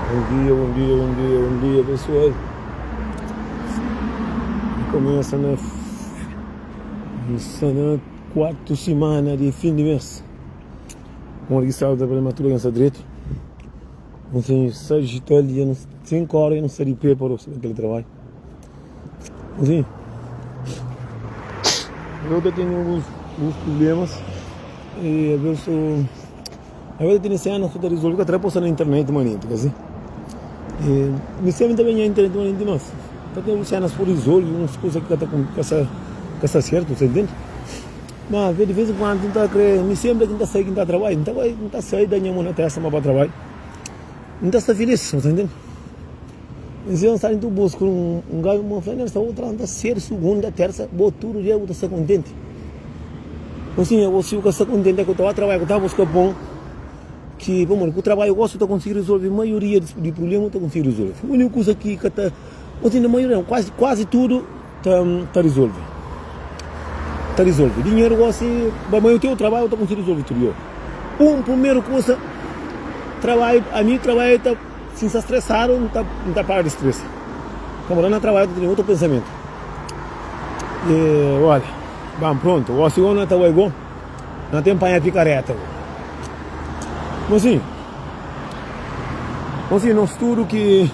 Bom dia, bom dia, bom dia, bom dia pessoal. Começa na Começa na quarta semana de fim de mês. Como que sabe da prematura que direito. Não sei, sai digital e não 5 horas e não sai de pé para o aquele trabalho. Assim, eu tenho alguns, alguns problemas e às vezes eu Agora tene sena ku ta risolve ka tra posta na internet manenti ka si e mi semi ta benha internet manenti mas ta ten senas ku risolve uns kusa ki ka ta ka sa ka sta sertu sa intende ma di vez en kuandu nta kre mi sempri ki nta sai ki nta trabadja nta bai nta sai da nha mon na testa ma pa trabadja nta sta filis sa intende nsin nsta nta buska un gaju ma fla nel sta otra nta sedu sugunda tersa bo tudu dia bu ta sta kontenti. Gosi nha gosi bu ka sta kontenti ku ta ba trabadja ku ta buska pon ki pamodi ku trabadju gosi bu ta konsigi risolvi maioria di prublema bu ta konsigi risolvi uniku kusa ki ka ta gosi na maioria nau kuazi kuazi tudu ta ta risolvi ta risolvi dinheru gosi ba ma teu trabadju bu ta konsigi risolvi tudu yo un primeru kusa trabadju ami trabadju ta si N sta stresadu N ta N ta para di stresa pamodi na trabadju ta tene otu pensamentu e olha. Bam pronto, gosi go na ta bai go na ten panha picareta go. Mosinho, mosinho nos tudo ki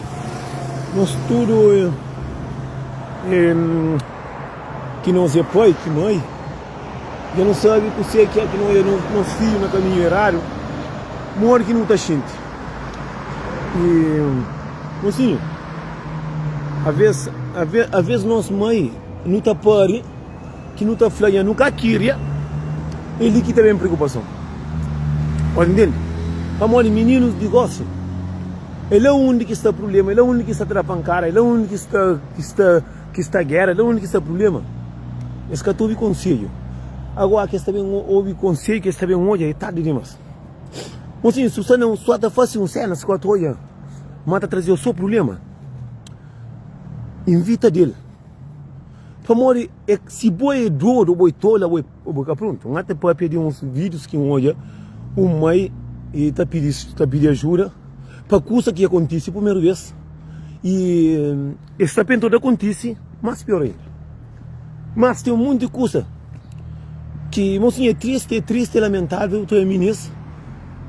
nos tudo eh, ki nos é pai ki mãe, dja no sabe kuse ki é ki no é nos filho na caminho errado, modi ki no ta xinti. E mosinho, a vez, a vez, a vez nos mãe Nu ta pari ki nu ta fla nha nu ka kiria é li ki ta ben preokupason Pode ntende? Pamodi mininus di gosi é la undi ki sta prublema, é la undi ki sta ta da pankada, é la undi ki sta ki sta ki sta gera, é la undi ki sta prublema. Es ka ta obi konsedju. Agora ki es ta ben obi konsedju, ki es ta ben odja é tardi dimas. Mosinhu, si bu sta na un sua ta fase un sena, si ka ta odja ma ta traze-u so prublema, invita del. Pamodi é si bo é dodu, bo é tola, bo é bo ka prontu. N ata papia di uns vídius ki N odja un mai e ta pidi ta pidi ajuda pa kusa ki akontisi primeru bes i e sta pentodu da kontisi mas pior ainda. Mas ten munti kusa ki mosinhu é tristi, é tristi, é lamentavel ta minis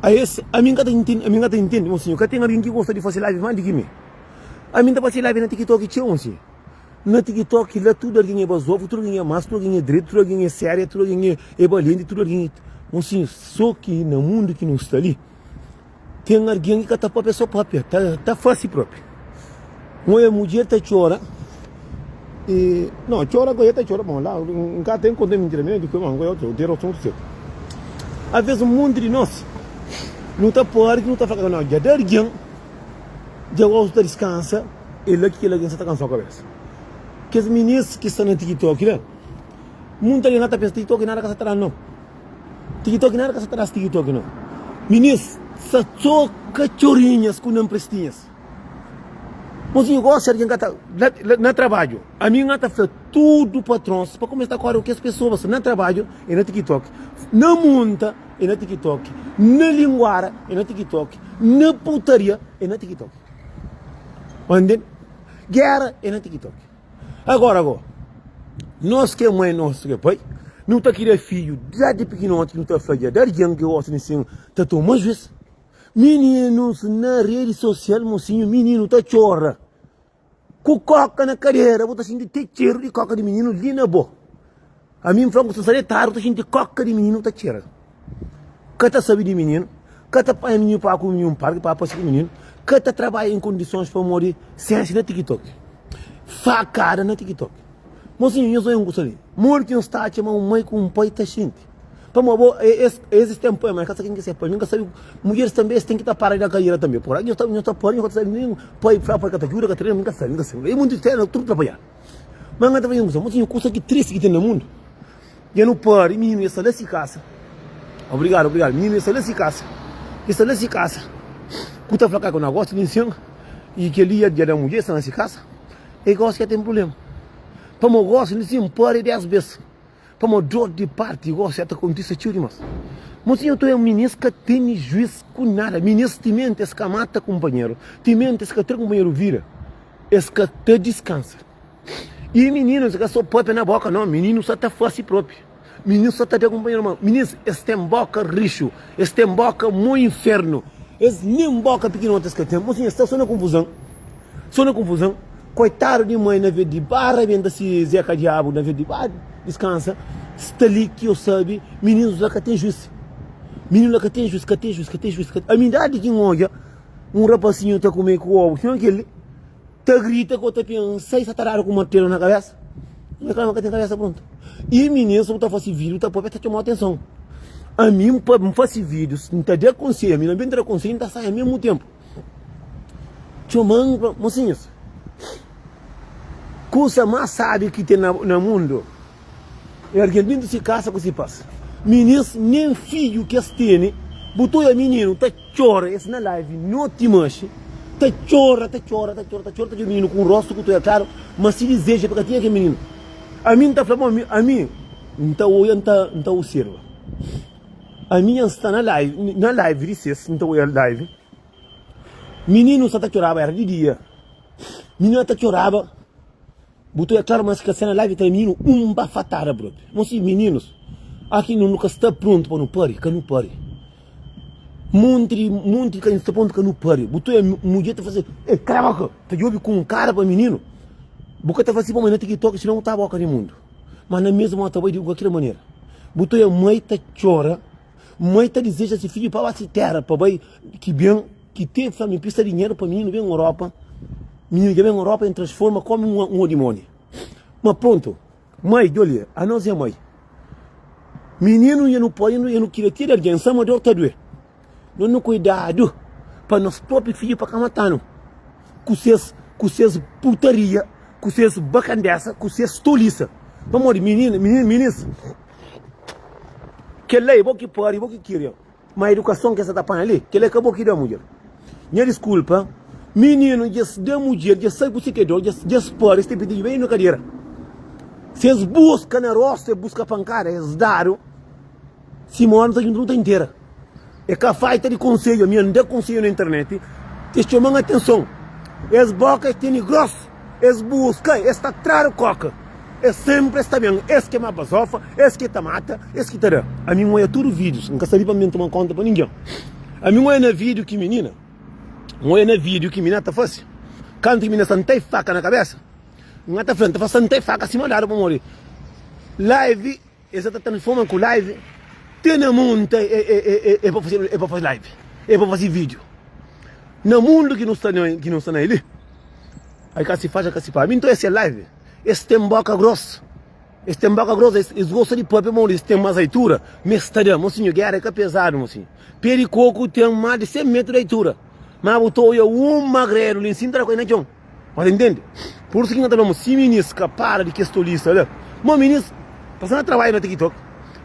a es ami N ka ta intende ami N ka ta intende mosinhu ka ten algin ki gosta di fasi live mas di ki mi. Ami N ta fasi live na tiktok txeu mosinhu. Na TikTok la tudu algen é bazofu, tudu algen é mas, tudu algen é dretu, tudu algen é séria, tudu algen é balenti, tudu algen é. Mosinhu, so ki na mundu ki nu sta li, ten algen ki ka ta papia so papia, ta ta fasi propi. N oja mudjer ta txora e no txora ku el ta txora, bon la N ka ten konta mintira mi di kuma N oja otru ter otu sertu. Aves un monti di nos nu ta pari ki nu ta fla no dja da algen dja gosi ta diskansa. É la ki kel algen sa ta kansa-u kabésa. Kes minis ki sta na TikTok la, munti algen ka ta pensa TikTok nada ka sa ta da no. TikTok nada ka sa ta da TikTok no. Minis sta so katxorinhas ku nanprestinhas. Mosinhu gosi algen ka ta na trabadju. Ami N ta fla tudu patrons pa kumesa ta kore ku kes pesoas na trabadju e na TikTok, na munta e na TikTok, na linguara e na TikTok, na putaria e na TikTok. Mande Gera é na TikTok. Agora go, nós que é mãe, nós que é pai, não tá querer filho desde pequenote, não tá fla dar alguém que gosta de sim, tá toma juiz. Meninos na rede social, mocinho, menino tá chora. Com coca na cadeira, bota assim de ter cheiro de coca de menino ali na boca. Ami N fla ku sta detadu ta xinti koka di mininu ta txera. Ka ta sabe di mininu, ka ta panha mininu pa ku mininu parki pa pasa ku mininu, ka ta trabadja en kondisons pamodi sensi na TikTok. Fakada na TikTok. Mosinhu, nhos oia un kusa li. Modi ki nhos ta atxa ma un mai ku un pai ta xinti? Pamodi bo, es, es ten pai, ma es ka sabe ken ki se pai. Mi ka sabe, mudjeris tanbe es ten ki ta para di da kaiera tanbe. Pora, nhos ta, nhos ta pari, nhos ka ta sabe nen pai fla pai ka ta djuda, ka ta trena, mi ka sabe, mi ka sabe. E mundu tera tudu trapalhadu. Ma N ta fla nhos, mosinhu, kusa ki tristi ki ten na mundu, dja nu pari, mininu e sta la si kasa. Obrigadu, obrigadu. Mininu e sta la si kasa, e sta la si kasa. Ku ta fla ka ku na gosta di nsin, i kel-li dja da mudjer, sta na si kasa. E gosi ka ten prublema. Pamo gosi di nsin, pari des bes. Pamodi dor di parti gosi ata kontise txeu dimas. Mosinhu tu é minis ka tene juis ku nada. Minis timenti es ka mata kunpanheru, timenti es ka tra kunpanheru vida, es ka ta diskansa. I mininus ka so papia na boka no, mininus sa ta fasi propi. Mininus sa ta da kunpanheru mon. Mininus es ten boka rixu, es ten boka mo infernu. Es nen boka pikinoti es ka ten. Mosinhu es sta so na kunfuzan. So na konfuzan. Koitadu di mai na vez di ba rabenta si Zeka Diabu na vez di ba diskansa sta li ki yo sabi mininus la ka ten juis mininu la ka ten juis ka ten juis ka ten juis ka ami idadi ki N odja un rapasinhu ta kume ku obu sima kel li ta grita ku ta pensa i sa ta dadu ku martelu na kabesa N fla ma ka ten kabesa prontu i mininus bu ta fasi video ta papia ta txoma atenson ami N fasi videos N ta da konselhu ami na ben ta da konselhu N ta sai amesmu tempu. Txoma-m fla, Mosinhus, kusa más sábi ki ten na mundu é algen dentu si kasa ku si pas. Minis nen fidju ki es tene, bu ta oja mininu ta txora, es na live noti manxi, ta txora, ta txora, ta txora, ta txora, ta txora mininu ku un rostu ku ta oja klaru ma si dizeju é pa ka tinha kel mininu. Ami N ta fla, bon, ami N ta oja, N ta observa. Ami N sta na live, na live di ses, N ta oja live. Mininu sa ta txoraba, era di dia. Mininu ta txoraba, bu ta oja klaru ma si ka sta na live ta mininu un bafatada propi. Mo si mininus, aki nu ka sta prontu pa nu pari, ka nu pari. Monti di, monti di ka sta prontu ka nu pari. Bu ta oja mudjer ta fase, eh kala boka, ta djobi ku un kara pa mininu. Bu ka ta fasi pa mai na tiktok, sinau bu ta boka di mundu. Ma na mesmu ora ta bai di kualker manera. Bu ta oja mai ta txora. Mai ta dizeja si fidju pa ba si tera pa bai ki ben ki ten fla mi pisa dinheru pa mininu ben Europa mininu dja ben Europa en transforma komu un un dimoni ma pronto mai djoli anos é mai mininu dja nu poi dja nu kria ti di algen sama dor ta due no nu kuidadu pa nos propi fidju pa ka matanu ku ses ku ses putaria ku ses bakandesa ku ses tolisa pamodi mininu mininu minis. Kel-la é bo ki pari, bo ki kiria. Ma edukason ki es sa ta panha li, kel-la é ka bo ki da mudjer. Nha diskulpa, mininu dja es da mudjer, dja es sai ku si ke dor, dja es pari, es ten pidi bem na kadera. Si es buska na rostu, es buska pankada, es dadu, sima ómi ta djunta nu ta intera. É ka falta di konsedju, ami N da konsedju na internet, es txoma-m atenson. Es boka es tene gros, es buska, es ta tradu koka, es senpri es ta ben, es ke ma bazofa, es ke ta mata, es ki ta da. Ami N oia tudu vídius, N ka sta li pa mi N toma konta pa ningen. Ami N oia na vídiu ki minina, N oia na vídiu ki minina ta fase, kantu ki minina sta N tai faka na kabesa, N ta fla, N ta fla sta N tai faka sima dadu pamodi live. Es ta transforma ku live te na munta é pa faze é pa faze live é pa faze vídeo na mundo ki nu sta na ki nu sta na el li ai ka si faz ka si faz mi nton es se live es ten boka gros es ten boka gros es, es gosta di papia modi es ten mas altura ma es ta da mosinho guerra é ka pesado mosinho pé di coco ten mas di 100 metro di altura ma bu ta oia un magrelo li nsin ta da ku el na txon. Mas intende? Pur isu ki N ta fla-m, si minis ka para di kes tolisa la, ma minis ta sta na trabadju na TikTok,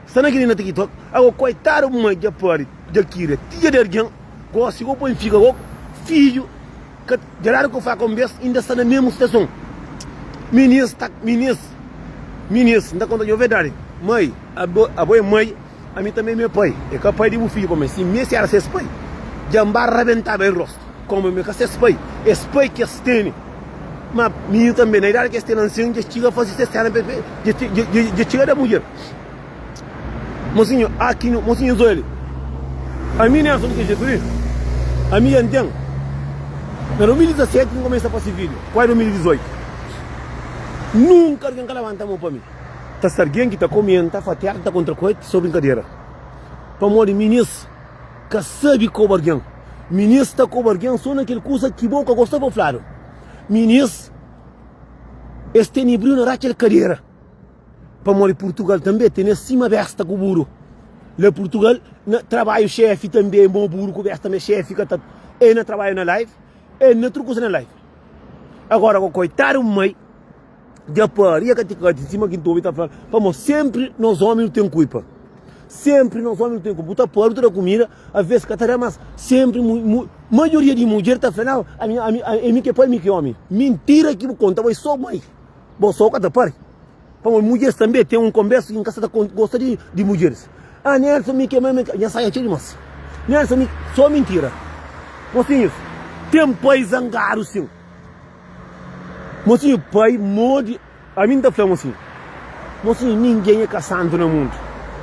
sta na kel-li na TikTok, ago koitadu bu mai dja pari, dja kiria tia di algen, gosi go poi fika go fidju ka dja dadu ku faka un bes inda sta na mesmu situason. Minis ta minis minis N ta konta nho verdadi, mai abo abo é mai. Ami tanbe mi é pai, é ka pai di bu fidju, pamodi si mi es éra ses pai, dja N ba rabentaba el rostu. Kómu mi é ka ses pai, es pai ki es tene. Má mininu tanbe, na idadi ki es ten ansion, dja es txiga fase ses séna, dja es txiga da mudjer. Mosinhu, aki no, mosinhu Zoeli, ami Nelson di kel jetu li, ami dja N ten, na 2017 ki N kumesa fase vídiu, kuazi 2018, nunka algen ka labanta mon pa mi. Ta sta algen ki ta komenta, fatia, ta kontra ku el so brinkadera. Pamodi minis ka sabi koba algen. Minis ta koba algen so na kel kusa ki bo ka gosta pa fladu. Minis es tene briu na ratxa di kadera. Pamodi Purtugal tanbe tene sima besta ku buru. La Purtugal na trabadju xefi tanbe mo buru ku besta me xefi ka ta e na trabadju na live e na tudu kusa na live. Agora koitadu mai. Dja pari, e ka ti kati sima ki N ta obi ta fla, pamodi senpri nos omi nu ten kulpa. Senpri nos omi nu ten kulpa. Bu ta pari, bu ta da kumida, aves ka ta da, mas senpri maioria di mudjer ta fla, nau, ami, ami, é mi ki pai, mi ki omi. Mintira ki bu konta, bo é so mai, bo so ka ta pari. Pamodi mudjeris tanbe ten un konbersu ki N ka sa ta gosta di mudjeris. Ah Nelson mi ke ma mi nha saia txeu dimas. Nelson mi so mintira. Mosinhus ten pai zangadu sin. Mosinhu pai modi ami N ta fla mosinhu. Mosinhu ningen e ka santu na mundu.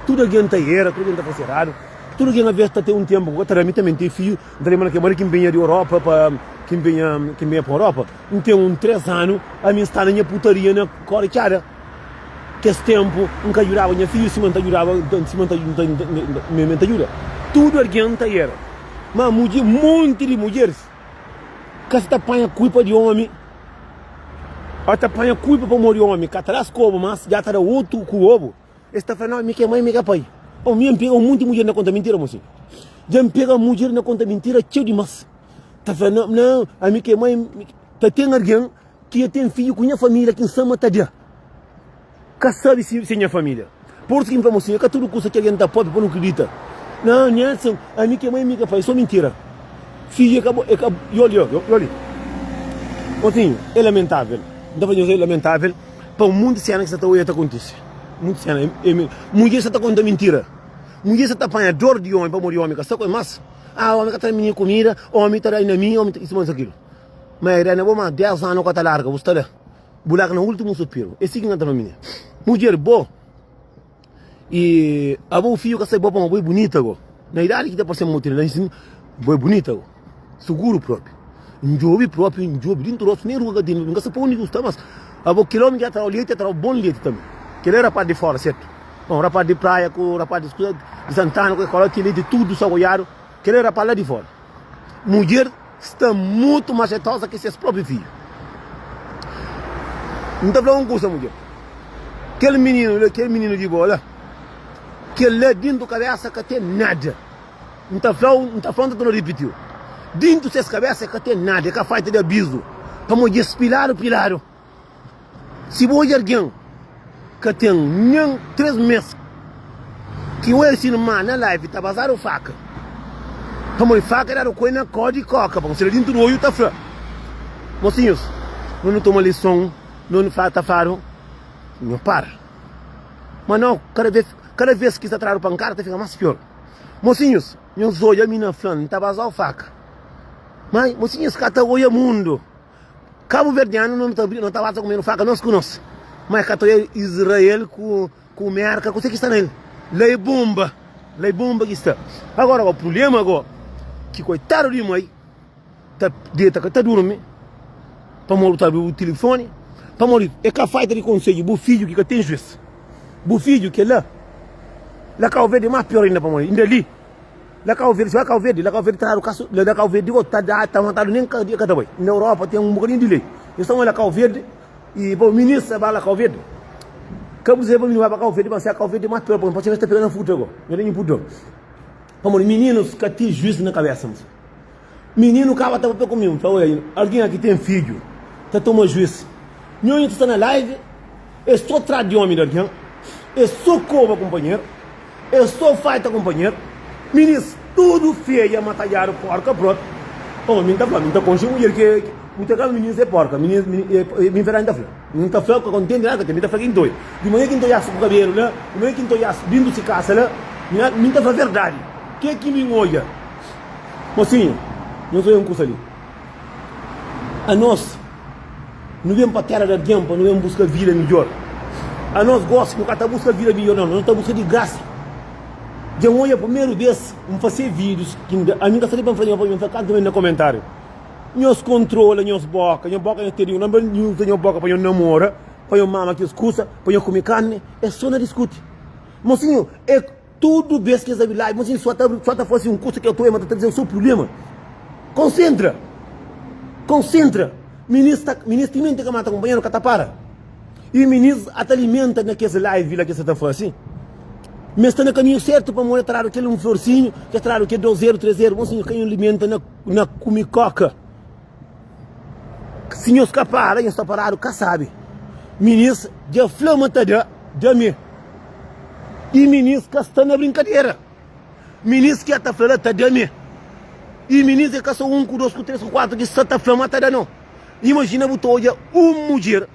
Tudu algen ta era, tudu algen ta fase eradu. Tudu algen aves ta ten un tenpu ku ka ta da. Mi tanbe N ten fiju, N ta lenbra na kel modi ki N benha di Europa pa ki N benha ki N benha pa Europa. N ten un 3 anu ami N sta na nha putaria na kore txada. Kes tenpu N ka djudaba nha fidju sima N ta djudaba sima N ta N ta djuda. Tudu algen ta era. Ma mudjer monti di mudjeris ka sa ta panha kulpa di omi o ta panha kulpa pamodi omi ka ta da-s kobu mas dja ta da otu ku obu. Es ta fla, Nau, mi ki é mai, mi ki é pai. Ô, mi N pega un monti mudjer na konta mintira, mosinhu. Dja N pega mudjer na konta mintira txeu dimás. Ta fla, Nau, nau, ami ki é mai. Ta ten algen ki dja ten fidju ku nha família ki N sta ma ta da. Ka sabe si é nha família. Pur isu ki N fla, mosinhu, é ka tudu kusa ki algen ta pâpia pa nu kridita. Nau, Nelson, ami ki é mai, mi ki é pai. É sô mintira. Fidju é ka bo, é ka. I oli, oli. Mosinhu, é lamentável. N ta fla nhos, é lamentável. Pa un monti sena ki sa ta oia ta kontise. Monti sena. Mudjer sa ta konta mintira. Mudjer sa ta panha dor di omi pamodi omi ka sta ku el mas. Ah, omi ka ta da mininu kumida, omi ta da na mi, omi ta isu mas akilu. Ma e da na bo mas 10 anu ka ta larga, bu sta la. Bu larga na ultimu suspiru. E si ki N ta fla mininu. Mudjer, bo. E abo bu fidju ka sai bo pamodi bo é bunita go. Na idadi ki ta parse mo tene la nsin bo é bunita go. Suguru propi. N djobi propi, N djobi dintu rostu nen ruga ka tene, N ka sa pa undi ki bu sta mas abo kel omi ki ta trau leti, ta trau bon leti tambi. Kel é rapaz di fora sertu? Bon rapaz di praia ku rapaz di di Santana ku eskola ki leti tudu sagoiadu, kel é rapaz la di fora. Mudjer sta mutu mas jetosa ki ses propi fidju. N ta fla un kusa, mudjer, kel mininu la, kel mininu di bo la, kel la dintu kabesa ka ten nada. N ta fla-u, N ta fla-u, N ta torna ripiti-u, dintu ses kabesa ka ten nada, e ka falta di avizu, pamodi es piladu piladu. Si bu odja algen ka ten nen 3 mes ki odja si irma na live ta bazadu faka pamodi faka dadu ku el na kó di koka pa konseda dintu di odju ta fla mosinhus no nu toma lison no nu ta fladu nho para ma no kada ves kada ves ki sta tradu pankada ta fika mas pior mosinhus nhos odja mi na fla nta bazau faka ma mosinhus ka ta odja mundu. Kabuverdianu no ta no ta basa kumenu faka nos ku nos, ma e ka ta oia Israel ku ku Merka kuse ki sta na el la e bomba la e bomba ki sta agora o prublema go ki koitadu di mai ta deta ka ta durmi pamodi bu ta abri bu tilifoni pamodi e ka faita di konsedju bu fidju ki ka ten juiz bu fidju kela la Kau Verdi mas pior inda pamodi inda li. La Cabo Verde, si bai Cabo Verde, la Cabo Verde tradu kasu, la Cabo Verde go ta da, ta matadu nen ka ka ta bai. Na Europa ten un bokadinhu di lei. Nhos ta bai la Cabo Verde i pa minis ta bai la Cabo Verde. Ka bu dizê pa mininu bai pa Cabo Verde, ma se Cabo Verde mas pior, pa nhos ta pega na futa go. Nhos ta nhu Pamodi mininus ka ten juizu na kabesa. Mininu kaba ta papia ku mi, N fla, Oi, algen aki ten fidju, ta toma juis. Nho nhu ta sta na live, es so tra di omi di algen, es so koba kunpanheru, es so faita kunpanheru. Minis tudu feia matadjadu porka propi. Ô, mi N ta fla, mi N ta konxe mudjer ki bu ta fla minis é porka, minis, mi verdadi N ta fla. Mi N ta fla, ka kontenti nada ka ten, mi ta fla ki N ta oia. Di manha ki N ta oias ku kabelu la, di manha ki N ta oias dintu si kasa la, mi N ta fla verdadi. Ke ki mi N oia? Mosinhu, nhos oia un kusa li. Anos, nu ben pa tera di algen pa nu ben buska vida midjor. Anos gosi, nu ka ta buska vida midjor nau, nu ta buska di grasa. Dja N oia primeru bes, N fase videos ki N da, ami N ka sta li pa N fla nhos, pa N fla kantu ben na komentariu. Nhos kontrola nhos boka, nhos boka nhos tene, nhos na uza nhos boka pa nhos namora, pa nhos mama kes kusa, pa nhos kume karni, é so na diskuti. Mosinhu, é. Tudu bes ki es abri live, mosinhu só ta só ta fase un kusa ki otu ema ta traze so prublema. Konsentra! Konsentra! Minis ta minis timenti ka mata kunpanheru ka ta para. I minis ata alimenta na kes live la ki es sa ta fase. Ma es sta na kaminhu sertu pamodi tradu kel un florsinhu, ke tradu kel 2 zeru, 3 zeru, mosinhu ka nhu alimenta na na kume koka. Si nhos ka para, nhos ta paradu ka sabi. Minis dja fla ma ta da, da me. I minis ka sta na brinkadera. Minis ki ta fla la ta da me. I minis é ka so 1 ku 2 ku 3 ku 4 ki sta ta fla ma ta da no. Imajina bu ta odja un mudjer,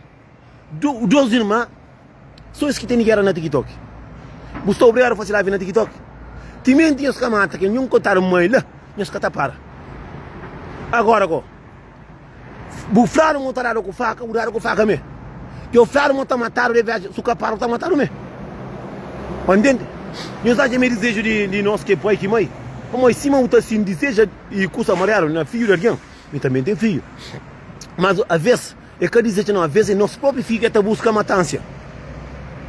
dos irma. So es ki tene gera na TikTok. Bu sta obrigadu fasi live na TikTok? Timenti nhos ka mata kel nhon kotadu mai la, nhos ka ta para. Agora go, bu fladu ma bu ta dadu ku faka, bu dadu ku faka me. Djo fladu ma bu ta matadu de vez, su ka para bu ta matadu me. Pa ntende? Nhos atxa ma é dizeju di, di nos ki é pai ki mai? Pamodi sima bu ta sin dizeja i kusa mariadu na fidju di algen, mi tanbe N ten fidju. Mas aves É ka dizeja nau, aves é nos propi fidju ke ta buska matansia.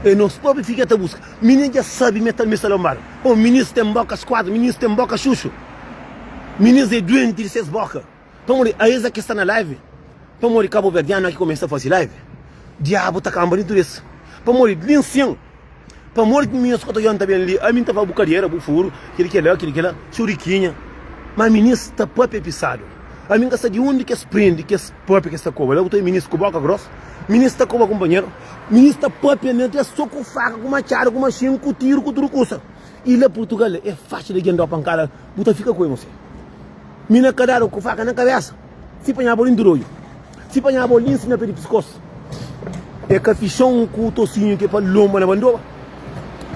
É nos propi fidju ke ta buska. Mininu dja sabi ma el sta lonbadu. Oh, minis ten boka skuadra, minis ten boka xuxu. Minis é duenti di ses boka. Pamodi aes a ke sta na live, pamodi kabuverdianu a ki kumesa fasi live, diabu ta kanba dentu des. Pamodi li nsin, Pamodi ki minhos ka ta odja-m ta ben li? Ami N ta fla bu kadera, bu furu, kel kela, kel kela, xurikinha. Má minis ta pâpia pisadu. Ami N ka sa di undi ki es prende kes pâpia ki es ta koba la. Bu ta obi minis ku bóka grós, minis ta koba kunpanheru, minis ta pâpia na des so ku faka, ku matxadu, ku maxin, ku tiru, ku tudu kusa. I la Purtugal é faxi di algen da-u pankada, bu ta fika ku el mosé. Mina ka dadu ku faka na kabesa, si panhaba bo dintu di odju, si panhaba bo linsi na pe di piskos. É ka fixon ku tosinhu ki é pa lonba na bandoba.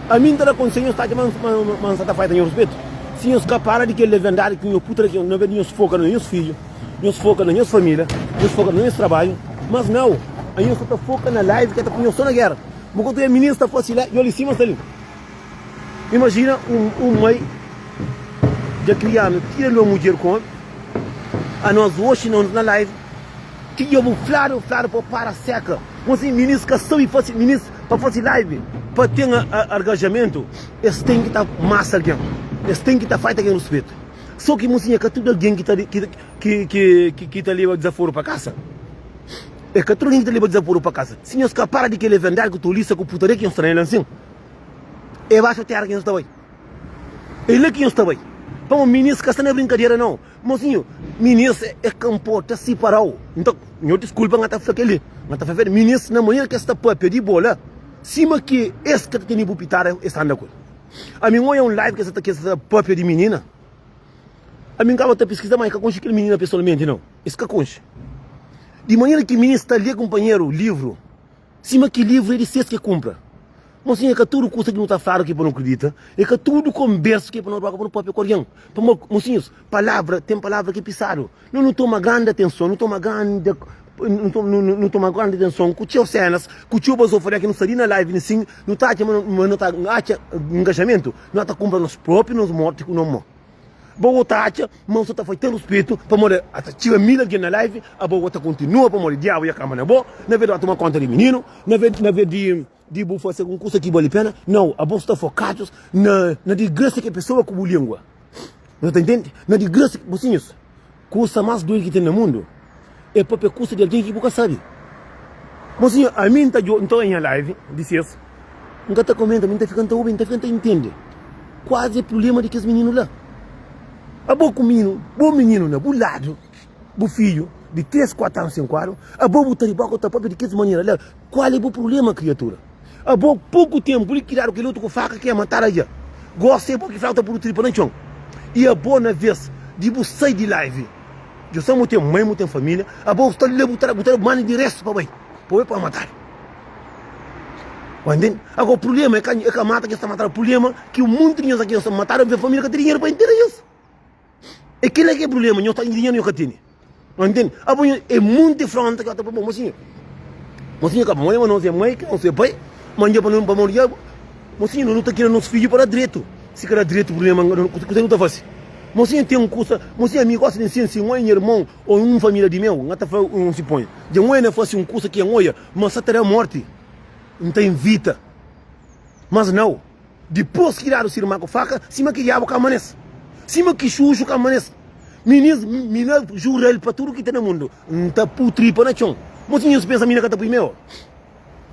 Ami N ta da konselhu, nhos ta atxa ma N sa ta faita nha ruspetu? Si nhos ka para di kel levendadi ki nho puta di na vez di nhos foka na nhos fidju, nhos foka na nhos familia, nhos foka na nhos trabadju, mas nau, anhos sa ta foka na live ki ta pui nhos so na gera. Bu ka ta oja minis ta fasi la, djoli sima sta li. Imajina un mai dja krianu tira di un mudjer ku omi, anos oxi nos na live ti dja bu fladu fladu pa para seka mosi minis ka sabi fasi minis pa fasi live pa ten argajamentu es ten ki ta masa algen es ten ki ta faita algen ruspetu so ki mosinha ka tudu algen ki ta ki ki ki ta leba dizaforu pa kasa e ka tudu algen ki ta leba dizaforu pa kasa si nhos ka para di kel levendadi ku tolisa ku putaria ki nhos ta na el ansin. É baxu tera ki nhos ta bai. É la ki nhos ta bai. Pamo minis ka sta na brinkadera nau. Mosinhu, minis é ka nporta si parau. Nta, nho diskulpa nha ta fla keli. Nha ta fla verdadi. Minis na manera ki es ta papia di bo la, sima ki es ka ta tene bu pitada es ta anda ku el. Ami N oia un live ki es ta ki es ta papia di minina. Ami N kaba ta piskiza ma e ka konxe kel minina pesoalmenti nau. Es ka konxe. Di manera ki minis ta le kunpanheru livru. Sima ki livru é di ses ki kunpra. Mosinhu, é ka tudu kusa ki nu ta fladu ki é pa nu kridita, é ka tudu konbersu ki é pa nu roga pa nu papia ku algen. Pamodi, mosinhus, palavra, ten palavra ki é pisadu. Nu nu toma grandi atenson, nu toma grandi, nu toma grandi atenson ku txeu senas, ku txeu bazofaria ki nu sta li na live nisin, nu ta atxa ma nu ta atxa ngajamentu, nu ta kunpra nos propi nos morti ku no mo. Bo bo ta atxa ma bu sa ta fai ten ruspetu pamodi a ta txiga mil algen na live, abo bo ta kontinua pamodi diabu ya kamba na bo, na vez di ba toma konta di mininu, na vez na vez di di bu fasi algun kusa ki bali pena, nau, abo sta fokadus na na digrasa ke pesoa ku bu lingua. Bu ta intende? Na digrasa, mosinhus, kusa mas duidu ki ten na mundu é papia kusa di algen ki bu ka sabi. Mosinhu, ami N ta djo, N ta oia nha live di ses, N ka ta komenta, mi N ta fika N ta obi, N ta fika N ta intende kuazi é prubléma di kes mininu la. Abo ku mininu, bo mininu na bu ladu, bu fidju di 3, 4 anu, 5 anu, abo bu ta di boka bu ta papia di kes manera la, kual é bu prubléma kriatura? Abo poku tempu li ki dadu kel otu ku faka ki é matada dja. Gosi é bo ki fla bu ta pudu tripa na txon. I abo na ves di bu sai di live, dja sa mu ten mai, mu ten familia, abo bu sta la bu ta bu ta manda di restu pa bai, pa bai pa matadu. Ba ntende? Agora prublema é ka é ka mata kes ta matadu, prublema ki un monti di nhos aki nhos ta matadu, familia ka ten dinheru pa intera nhos. É kila ki é problema, nho ta dinheru nho ka tene. Nho ntende? Abo nho é monti fronta ki ta pa bo, mosinho. Mosinho ka mãe, mas nós é mãe, que nós é pai, mas nho pa não pa mão diabo. Mosinho, não tá querendo nosso filho para direito. Se quer direito problema, kusa não tá fácil. Mosinho tem um kusa, mosinho amigo gosta de ensina, se um é irmão ou um família de meu, não tá fa um se põe. De um é na faz um kusa que é oia, mas só terá morte. Não tá invita. Mas não. Dipôs ki dadu sirma ku faka, sima ki diabu ka manes, sima ki xuxu ka manes. Minis, mina jura-l pa tudu ki ten na mundu, N ta pu tripa na txon. Mosinhus pensa mina ka ta pui meu.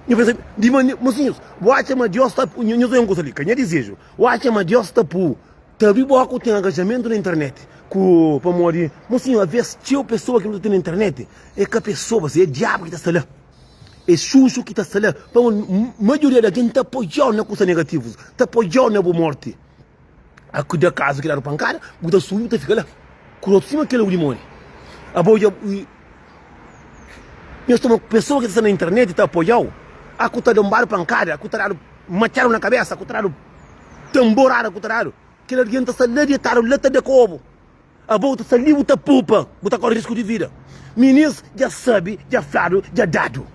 Nhu pensa di mane, mosinhus, bu atxa ma Dios ta, nhos oia un kusa li, ka nha dizeju, bu atxa ma Dios ta pu, ta abri boka ku ten agajamentu na internet, ku, pamodi, mosinhu, aves txeu pesoa ki nu ta ten na internet, é ka pesoas, é diabu ki ta sta la. É xuxu ki ta sta la. Pamodi maioria di algen ta apoiau na kusa negativus, ta apoiau na bu morti. A ku da kazu ki dadu pankada, bu ta subi bu ta fika la kurotu sima kel dimoni. Abo dja nhos toma pesoa ki ta sta na internet ta apoiau. A ku ta donbadu pankada, ku ta dadu matxadu na kabesa, ku ta dadu tamborada, ku ta dadu. Kel algen ta sta la detadu la ta da kobu. Abo bu ta sta li bu ta pupa, bu ta kore risku di vida. Minis dja sabe, dja fladu, dja dadu.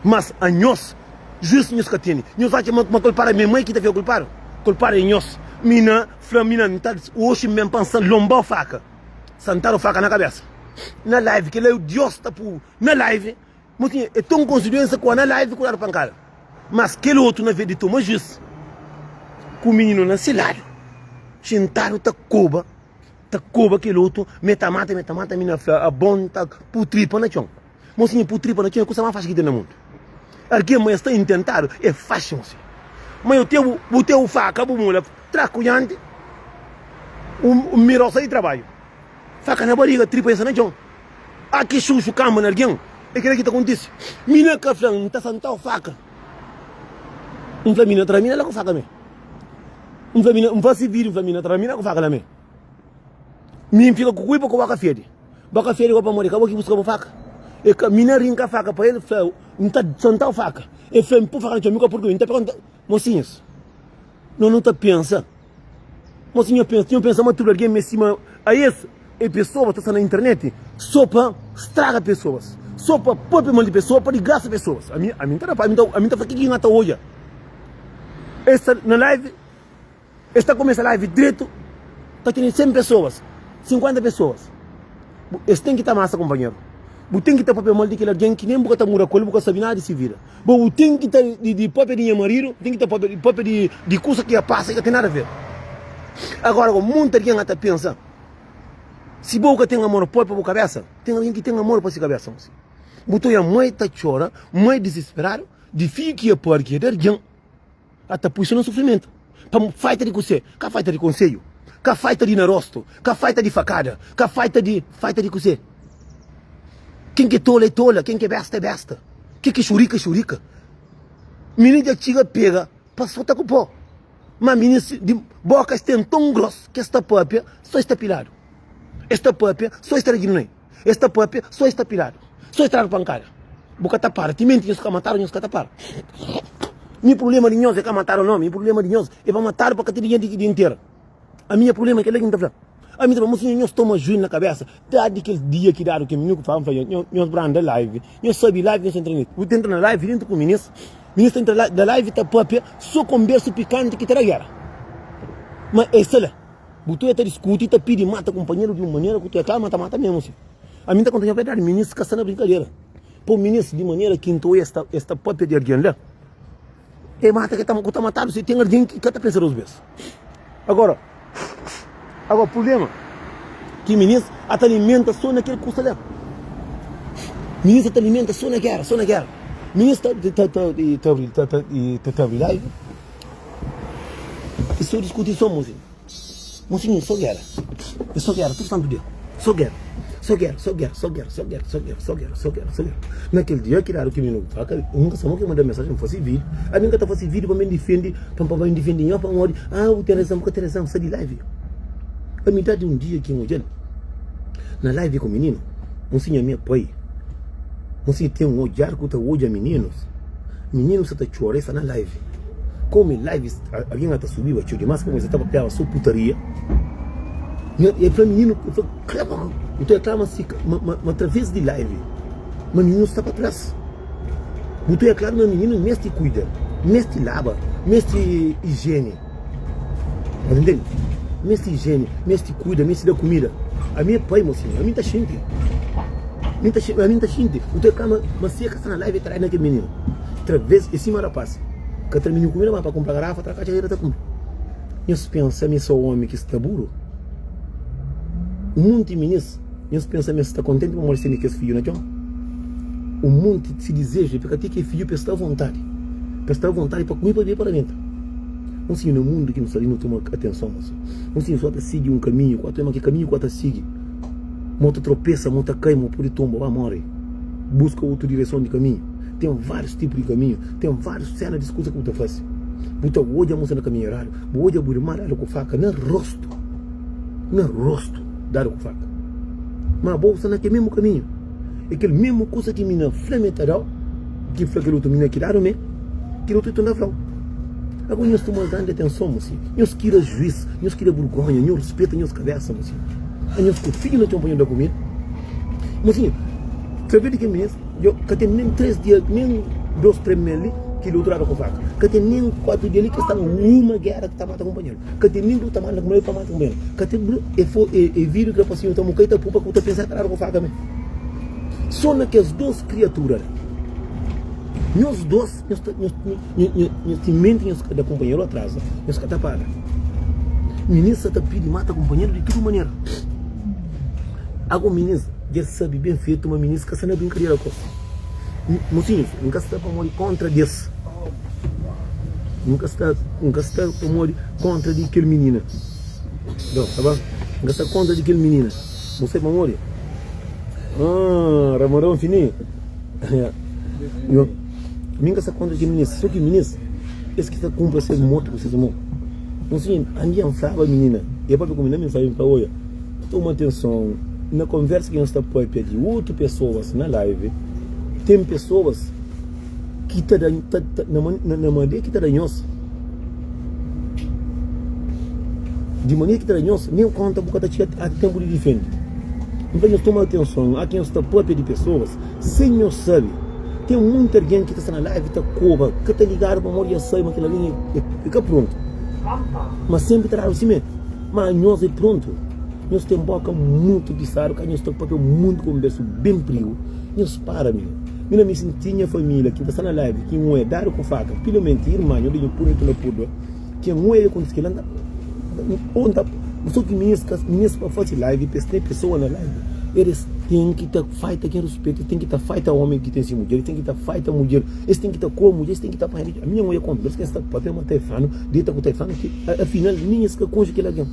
Mas anhos, juis nhos ka tene. Nhos atxa ma ma kulpadu é mi mai ki ta fika kulpadu? Kulpadu é nhos. Mi na fla mi na N ta oxi N ben pa N sta lonba faka, santadu faka na kabesa. Na live kel la Dios ta pu na live. Mosinha é ton konsiduensa ku na live ku dadu pankada. Mas kel otu na vez di toma juis ku mininu na si ladu xintadu ta koba ta koba kel otu me ta mata me ta mata mina fla abon ta pu tripa na txon. Mosinha pu tripa na txon é kusa mas faxi ki ten na mundu. Algen ma es ta intentadu é faxi mosinha. Ma yo te bu te bu faka bu mula tra ku dianti un mirau sai di trabadju faka na bariga tripa dja sta na txon. A ki xuxu kanba na algen, é kila ki ta kontise. Mina ka fla-m, N ta santa-u faka. N fla mina, tra mina la ku faka mé. N fla mina, N fase vídiu, N fla mina, tra mina ku faka la mé. Mi N fika ku kulpa ku boka fedi. Boka fedi go pamodi ka bo ki buska bu faka. E ka, mina rinka faka pa el, fla, N ta santa-u faka. E fla, N pui faka na txon, mi ka purkui, N ta pega, N ta. Mosinhus, no nu ta pensa. Mo si nho pensa, nho pensa ma tudu algen meste sima a es e pesoas ta sta na internet so pa straga pesoas, so pa papia mal di pesoas, pa digrasa pesoas. Ami, ami nta da pa, ami ta, ami ta fla ke ki nha ta odja. Es sta na live, es ta kumesa live dretu, ta tene 100 pesoas, 50 pesoas. Es ten ki ta masa kunpanheru. Bu ten ki ta papia mal di kel algen ki nen bu ka ta mura ku el, bu ka sabi nada di si vida. Bo bu ten ki ta di, di papia di nha maridu, ten ki ta papia, di papia di, di kusa ki ya pasa ki ka ten nada a ver. Agora go, monti algen a ta pensa, si bo ka ten amor propi pa bu kabesa, ten algen ki ten amor pa si kabesa. Bu ta oia mai ta txora, mai dizisperadu, di fidju ki ya pari, ki ya da algen. A ta pui so na sufrimentu. Pa faita di kuse? Ka faita di konselhu, ka faita di na rostu, ka faita di fakada, ka faita di faita di kuse? Ken ki é tola é tola, ken ki é besta é besta, ken ki é xurika é xurika. Mininu dja txiga pega pa sota ku po, ma mininu di boka es ten ton gros ki es ta papia so es ta piladu, es ta papia so es ta da ginunai. Es ta papia, so es ta piladu, so es ta dadu pankada. Bu ka ta para, timenti nhos ka matadu, nhos ka ta para. Mi prublema di nhos é ka matadu no, mi prublema di nhos é pa matadu pa ka ten dinheru di intera. Ami nha prublema é kel-la ki N ta fla. Ami ta fla, mosinhu, nhos toma juiz na kabesa, dadi kel dia ki dadu kel mininu ku fla, N fla, nhos, nhos branda live, nhos sabi live, nhos entra nel. Bu ta entra na live dentu ku minis, minis ta entra na live ta papia so konbersu pikanti ki ta da gera. Ma es sta la. Bu tuia ta diskuti i ta pidi mata kunpanheru di un manera ku tuia kla ma ta mata mesmu si. Ami N ta konta nha verdadi, minis ka sta na brinkadera. Po minis di manera ki N ta oia es ta es ta papia di algen la, e mata ke ta ku ta matadu si ten algen ki ka ta pensa dos bes. Agora, agora prublema ki minis a ta alimenta so na kel kusa la. Minis a ta alimenta so na gera, so na gera. Minis ta ta ta ta ta ta ta abri live i so diskuti so mosinhu. Mosinhu, so gera. É so gera, tudu santu dia. So gera. So gera, so gera, so gera, so gera, so gera, so gera, so gera, so gera. Na kel dia ki dadu ki mi no faka, un ka sama ki manda mensagem, N fasi vídeo. Ami N ka ta fasi vídeo pa mi difendi, pa pa mi difendi nho, pamodi, ah, bu ten razon, bu ka ten razon, sta di live. Ami dadi un dia ki N odja-l na live ku mininu, mosinhu ami é pai. Mosinhu ten un odjar ku ta odja mininus. Mininu sta ta txora, e sta na live. Komu live algen a ta subiba txeu dimas, komu es ta papiaba so putaria. E fla mininu, e fla, klama, nton e klama si, ma, ma, ma atraves di live, ma mininu sta pa tras. Bu ta oia klaru ma mininu mesti kuida, mesti laba, mesti ijiene. Mas ntende? Mesti ijiene, mesti kuida, mesti da kumida. Ami é pai, mosinhu, ami N ta xinti. Mi ta xinti, ami ta xinti. Bu ta kama, ma si e ka sta na live e trai na kel mininu. Traves e sima rapaz ka tra mininu kumida, ma pa kumpra garafa, tra katxa ta kume. Nhos pensa mi so omi ki sta buru? Un munti minis, nhos pensa mi sta kontenti pamodi es tene kes fidju na txon? Un munti si dizeju é pa ka ten ke fidju pa es sta avontadi, pa es sta avontadi pa kume, pa bebe, pa rabenta. Un sinhu na mundu ki nu sta li nu toma atenson, un sinhu so ta sigi un kaminhu, ku ma ki kaminhu ku ta sigi. Mo ta tropesa, mo ta kai, mo pode tonba, ba more. Buska otu direson di kaminhu. Ten várius tipu di kaminhu, ten várius sena di kuza ki bu ta fase. Bu ta odja mo sta na kaminhu eradu, bu odja bu irma dadu ku faka na rostu, na rostu dadu ku faka. Ma bo sta na kel mesmu kaminhu. É kel mesmu kuza ki mi na fla mi ta dau. Ki fla kel otu minina ki dadu me, kel otu torna fla-u. Agora nhos toma grandi atenson, mosinhu. Nhos kira juís, nhos kira burgonha, nhos ruspeta nhos kabesa, mosinhu. Anhos ku fidju na txon pa nhos da kumida. Mosinhu, sabe di kel minina, djo ka ten nen 3 dia, nen 2, 3 mês li ki el otu dadu ku faka. Ka ten nen 4 dia li ki es sta na uma gera ki ta mata kunpanheru. Ka ten nin ku ta manda kumé pa mata kumé. Ka ten bru e fo e e vidu ki rapasinhu ta muka i ta pupa ku ta pensa ta dadu ku faka mé. So na kes dos kriatura la. Nhos dos nhos ta nhos nhos nhos timenti nhos ka da kunpanheru atraza nhos ka ta para. Minis sa ta pidi mata kunpanheru di tudu manera. Ago minis dja sabi ben fetu ma minis ka sta na brinkadera ku es. Mosinhus, N ka sta pamodi kontra des. N ka sta, N ka sta pamodi kontra di kel minina. Don, ta ba? N ka sta kontra di kel minina. Bu sai pamodi? Ah, Ramadon fini. Yo, mi N ka sta kontra di kel minina. So ki minis, es ki ta kunpra ses morti ku ses mon. Mosinhu, ami dja N flaba minina, e papia ku mi na mensajen, N fla, oia. Toma atenson na konversa ki nhos ta papia di otu pesoas na live. Ten pesoas ki ta da na manera ki ta da nhos di manera ki ta da nhos nen konta bu ka ta txiga ati tenpu di difende. Nton nhos toma atenson a ki nhos ta papia di pesoas sen nhos sabe. Ten munti algen ki ta sta na live ta koba ka ta ligadu pamodi dja sabe ma kel algen é ka prontu. Ma senpri ta dadu simé. Ma nhos é prontu, nhos ten boka mutu pisadu, ka nhos ta papia munti konbersu ben prigu, nhos para mi. Mi na mi si N tinha familia ki N ta sta na live ki N oia dadu ku faka, pilomenti irma nho di nho purdu ki na purdua, ki N oia kontisi kila N ta o N ta so ki minis ka minis pa fasi live pa es ten pesoa na live eles ten ki ta faita ken ruspetu, ten ki ta faita omi ki ten si mudjer, ten ki ta faita mudjer. Es ten ki ta komu, es ten ki ta panha. Ami nha oia konbersa ki es ta papia ma ta e flanu, dita ku ta e flanu ki afinal nin es ka konxe kel algen.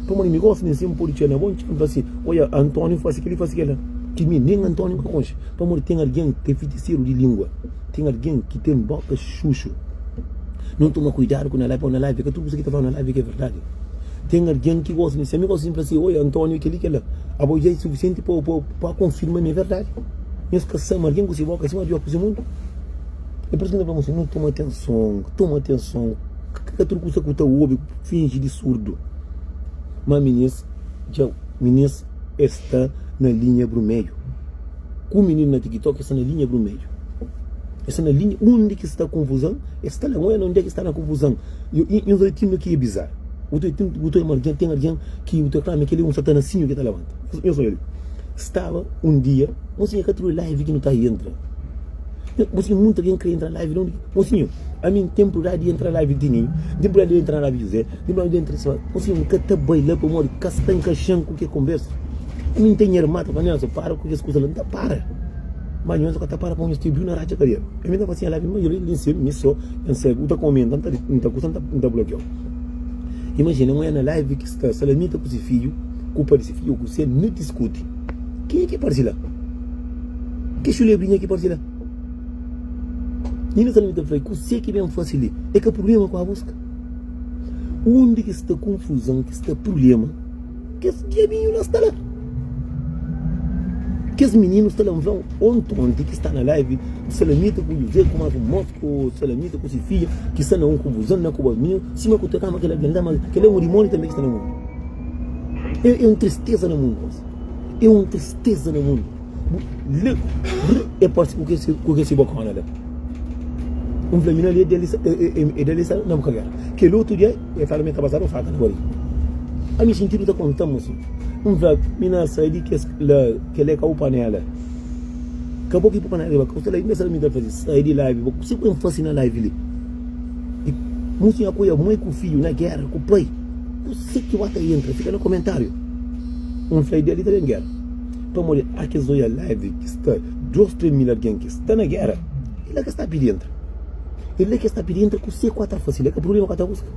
Pamodi mi gosi nin si N podi txia na bo, N txia N fla si, oia Antoniu fasi keli fasi kela. Ki mi nin Antoniu N ka konxe. Pamodi ten algen ki é fitiseru di lingua, ten algen ki ten boka xuxu. Nu toma kuidadu ku na live, pamodi na live ka tudu kusa ki ta fladu na live ki é verdadi. Ten algen ki gosi nin si ami gosi N fla si, oia Antoniu keli kela, abo dja é sufisienti pa konfirma ma é verdadi. Nhos ka sama algen ku se boka sima Diós ku se mundu? É pur isu ki N ta fla nhos, nu toma atenson, toma atenson, ka tudu kusa ku ta obi, finji di surdu. Má minis, dja minis es sta na linha brumedju. Ku mininu na TikTok es sta na linha brumedju. Es sta na linha, undi ki sta konfuzon, es sta la. N oja undi ki sta na konfuzon. Nhos oja ti ki é bizar. Bu ta oja ten algen ki bu ta fla ma kel-li é un satanasinhu ki ta labanta. Nhos oja li. Staba un dia, mosinhu ka tudu live ki nu ta entra. Mosinhu munta algen kre entra live não. Mosinhu, ami n ten prioridadi di entra live di Ninho, n ten prioridadi di entra na live di José, n ten prioridadi di entra só. Mosinhu, n ka ta bai la pamodi ka sta nkaxan ku ke konversa. Ami n ten nha irma ta fla, Nelson, para ku kes kusa la. N ta para. Ma nhos ka ta para pamodi nhos ten biu na ratxa kabelu. Ami n ta fasi nha live, ma yo li nse mi so, N sabe, u ta komenta, n ta kusa, n ta blokiau. Imajina, N oia na live ki sta Salamita ku si fidju. Ku parse fidju ku se nu diskuti. Kenha ki parse la? Ke xulebrinha ki parse la? Nina Salomé ta fla, Kuse ki ben fase li? É ka prubléma ku abos ka? Undi ki sta konfuzon, ki sta prubléma, kes diabinhu la sta la. Kes mininu sta la. N fla, Ontonti ki sta na live Salamita ku José ku Marco Mos ku Salamita ku si fidja ki sta na un konfuzon na koba mininu sima ku ta kama kel algen la, ma kel é un dimóni tanbe ki sta na mundu. É un tristeza na mundu gosi. É un tristeza na mundu. Le, é parse ku kese ku kese bocona la. Un fla mina li é dele é dele sa na boca guerra. Kel outro dia é fala me ta passado faca na barriga. A mi sentido ta conta moço. Un fla mina sai di kes la kel é ka o panela. Ka bo ki bu panela riba ka o la inda sa mi ta faze sai di live bo se ku fasi na live li. E moço apoia mãe ku filho na guerra ku pai. Kuse ki bu ta entra fika na komentariu Un fla ideia li ta ben gera Pamodi a kes oia live ki sta 2 3 mil algen ki sta na gera E la ki sta pidi entra E la ki sta pidi entra kuse ku ta fasi la ka prublema ku ta buska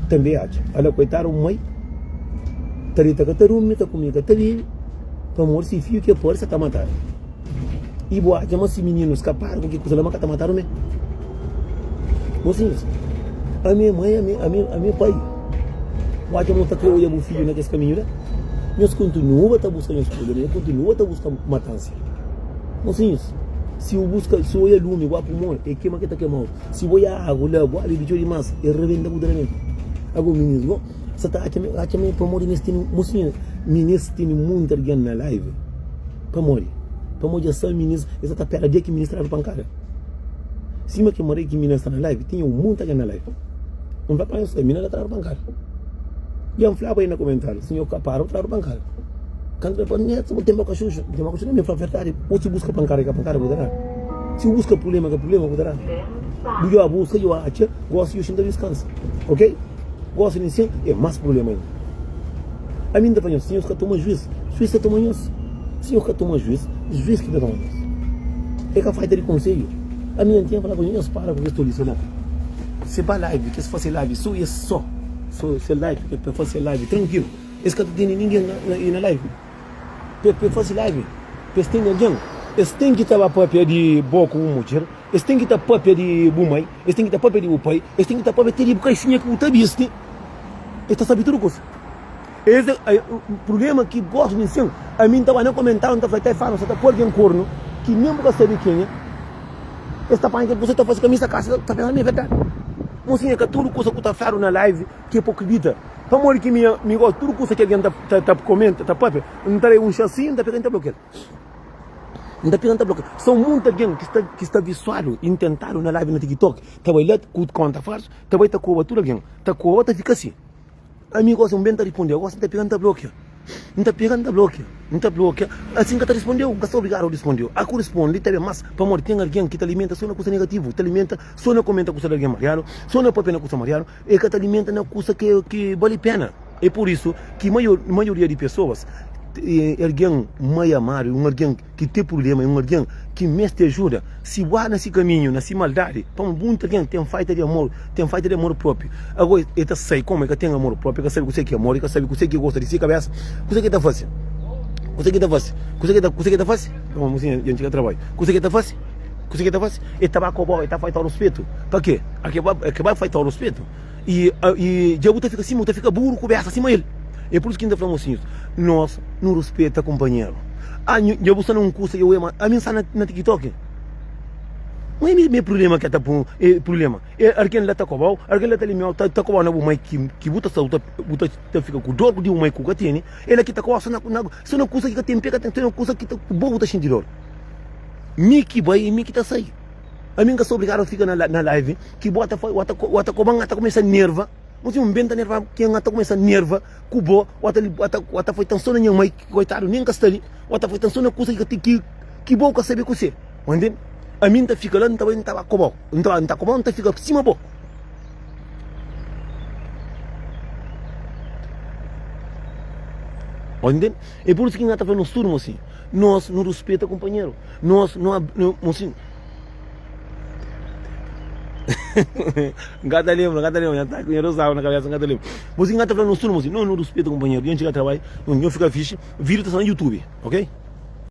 Tanbe atxa ala koitadu mai ta dita ka ta durmi ta kume ka ta bibi Pamodi si fiu ki e pari sa ta matadu. I bu atxa ma si mininu skapadu ku ki kusa la ma ka ta matadu me? Mosinhus, ami é mai, ami, ami, ami é pai. Bu atxa ma bu ta kre odja bu fidju na kes kaminhu la? Nhos kontinua ta buska nhos problema, nhos kontinua ta buska matansa. Mosinhus. Si bu buska, si oia lumi bu apu mon, e kema ke ta kemau. Si bu oia agu la, bu abi txeu dimas, e rebenta bu ta rebenta. Ago minis go sa ta atxa atxa ma pamodi nes tene mosinha minis tene munti algen na live pamodi pamodi dja sa minis es sa ta pera dia ki minis tradu pankada sima ki mora ki minis sta na live tinha un munti algen na live un fla pa nhos sa minis ta tradu pankada dja N flaba ei na komentariu si nho ka para bu tradu pankada kantu el fla nhetu bu ten boka xuxu N ten boka xuxu na mi fla verdadi bo si buska pankada ka pankada bu ta dadu si bu buska prublema ka prublema bu ta dadu bu dja buska dja atxa gosi dja xinta diskansa ok gosi di nsin é mas prublema inda ami N ta fla nhos si nhos ka toma juiz juiz ta toma nhos si nhos ka toma juiz juiz ki ta toma nhos é ka falta di konsedju ami N tinha fla ku nhos para ku kes tolisa la se ba live kes fase live so es so so se live ke pa fase live trankilu es ka ta tene ningen na live pa pa fase live pa es tene algen es ten ki ta ba papia di bo ku bu mudjer es ten ki ta papia di bu mai es ten ki ta papia di bu pai es ten ki ta papia te di bu kaisinha ki bu ta bisti es ta sabe tudu kusa es é prublema ki gosta di nsin ami nta ba na komentariu nta fla ta fala sa ta poi algen kornu ki nen bu ka sabe kenha es ta panha kel kusa ta fase kamisa kasa ta pensa ma é verdadi mosinha ka tudu kusa ku ta fladu na live ki é pa kridita pamodi ki mi mi gosta tudu kusa ki algen ta ta komenta ta papia N ta da un xansi N ta pega N ta blokia-l N ta pega N ta blokia-l São munti algen ki sta ki sta visuadu i ntentadu na live na tiktok ta bai la ku konta falsu ta bai ta koba tudu algen ta koba ta fika si ami gosi un ben ta rispondeu gosi N ta pega N ta blokia N ta pega N ta blokia N ta blokia asi N ka ta rispondeu N ka sta obrigadu rispondeu a ku risponde ta ben mas pamodi ten algen ki ta alimenta so na kusa negativu ta alimenta so na komenta kusa di algen mariadu so na papia na kusa mariadu E ka ta alimenta na kusa ki bali pena. É pur isu ki maioria di pesoas é algen mai amadu, un algen ki ten prubléma, un algen ki meste ajuda. Si bu na si kaminhu, na si maldadi, pamodi munti algen ten falta di amor, ten falta di amor própi. Agora el ta sai kómu el ka ten amor própi, el ka sabe kuzê ki é amor, el ka sabe kuzê ki el gosta di si kabésa. Kuzê ki el ta fase? Kuzê ki el ta fase? Kuzê ki el ta fase? Dja N txiga trabadju. Kuzê ki el ta fase? Kuzê ki el ta fase? El ta ba koba-u, el ta faita-u ruspetu. Pa ke? A ke ba faita-u ruspetu i i dja bu ta fika sima, bu ta fika buru ku besta sima el. É pur isu ki N ta fla mosinhus, nos nu ruspeta kunpanheru. A nhu dja bu sta na un kusa dja bu ma ami N sta na tiktok. Ma mi mi prubléma ke ta pun e prubléma e algen la ta koba-u, algen la ta limia-u, ta ta koba-u na bu mai ki ki bu ta sta bu ta bu ta ta fika ku dor di bu mai ku ka tene, el la ki ta koba-u so na na so na kusa ki ka ten pe ka ten so na kusa ki ta bo bu ta xinti dor. Mi ki bai e mi ki ta sai. Ami N ka sta obrigadu a fika na live ki bo ta bo ta koba N ta kumesa nerva Bo si un ben ta nerva ki N ta kumesa nerva ku bo Bo ta bo ta foi tan so na nha mai koitadu nen ka sta li Bo ta foi tan so na kusa ki ki ki bo ka sabe kuse Bo ntende Ami N ta fika la N ta bai N ta ba kobau N ta N ta kobau N ta fika sima bo. Bo ntende É pur isu ki N ta fla nos tudu mo si Nos nu ruspeta kunpanheru Nos nu mo si. N ka ta lenbra, n ka ta lenbra, nha ta ku nha rosário na kabesa, n ka ta lenbra. Mosi, n ka ta fla nos tudu, mosi, no, no ruspeta kunpanheru, nha txiga trabadju, nho fika fixi, vídiu ta sta na YouTube, ok?